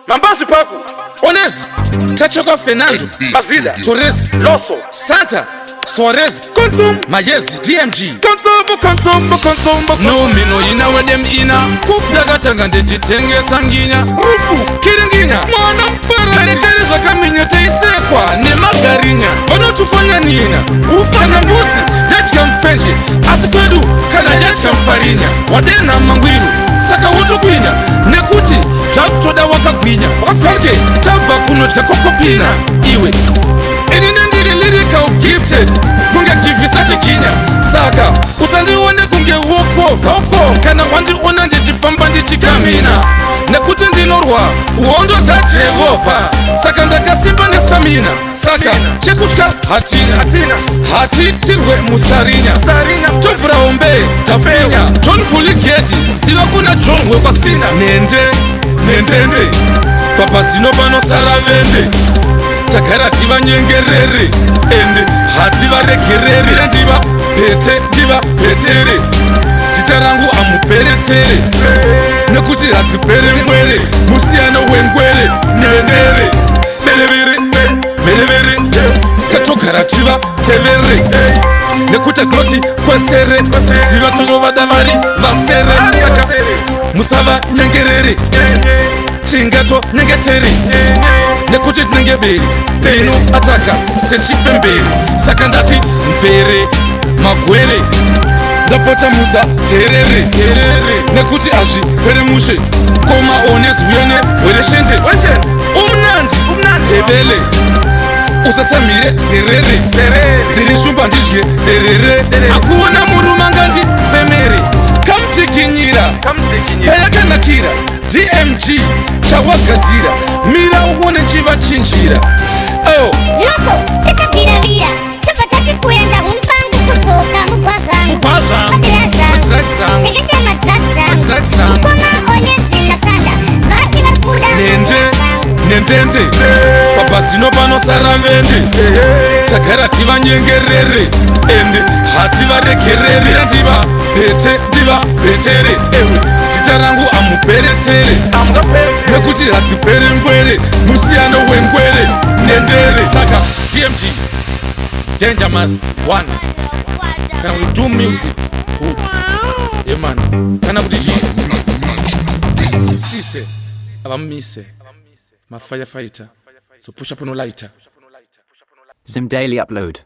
Mambazi Paku. Onezi, Tachoka Fernando, Mazida. Torres, Loso. Santa, Suarez, Consum. Mayezi, DMG. Consumo, consumo, consumo. No mino ina wedem ina kufu ndakatanga ndichitengesa nginya rufu kiringinya mwana mupara zvakaminya teisekwa nemagarinya vanotufanyanina kana mbudzi yadya mufenje asi kwedu kana yadya mufarinya wadenha mangwiru saka wotogwinya nekuti zvakutoda wakagwinya fange tabva kunodya kokopina iwe. Inini ndiri lyrical gifted kunge givhisa chikinya, saka usandione kunge wokova kana wandiona ndichifamba ndichikamina, nekuti ndinorwa hondo dzaJehovha, saka ndakasimba nestamina, saka chekutya hatina. Hatina. Hatitirwe musarinya. Sarina. Tovhura hombe tafinya John Fuligedi, ziva kuna John wekwasina nende nendende papazino panosara vende. Tagara tivanyengerere ende hativaregerere, ndiva pete ndiva petere, zita rangu amuperetere nekuti hadzipere ngwere, musiyano wengwere nendere berevere merevere. Tatogara tiva tevere nekuti atinoti kwesere, ziva tonovada vari vasere, saka musavanyengerere, tingatonyengetere nekuti tinenge beri rino ataka sechipemberi. Saka ndati mvere magwere, ndapota musa terere nekuti hazvipere mushe. Koma onezi uyane wereshende umnandi. Umnandi. Tebele usatsamhire zerere, ndiri shumba ndidye derere, hakuna murume angandifemere kamutikinyira payakanakira. DMG chawagadzira, mira uone chivachinjira oh. Loso tisabviravira, tobva tati kuenda humupangu, kudzoka mugwa zvangu. Mugwa zvangu. Madrugs. Madrugs angu. Ndakaita madrugs angu. Madrugs angu. Mukoma Onezi naSanda vati vari kuda Nende madrugs angu. nendende papazino panosara vende. Tagara tivanyengerere ende hativaregerere, ndiva pete ndiva petere, zita rangu amuperetere nekuti hadzipere ngwere, musiyano wengwere nendere. Saka DMG, Danger Mas 1, kana kuti do music good yeman, kana kuti chii sise avamumise mafirefighter, so push up on lighter. Some daily upload.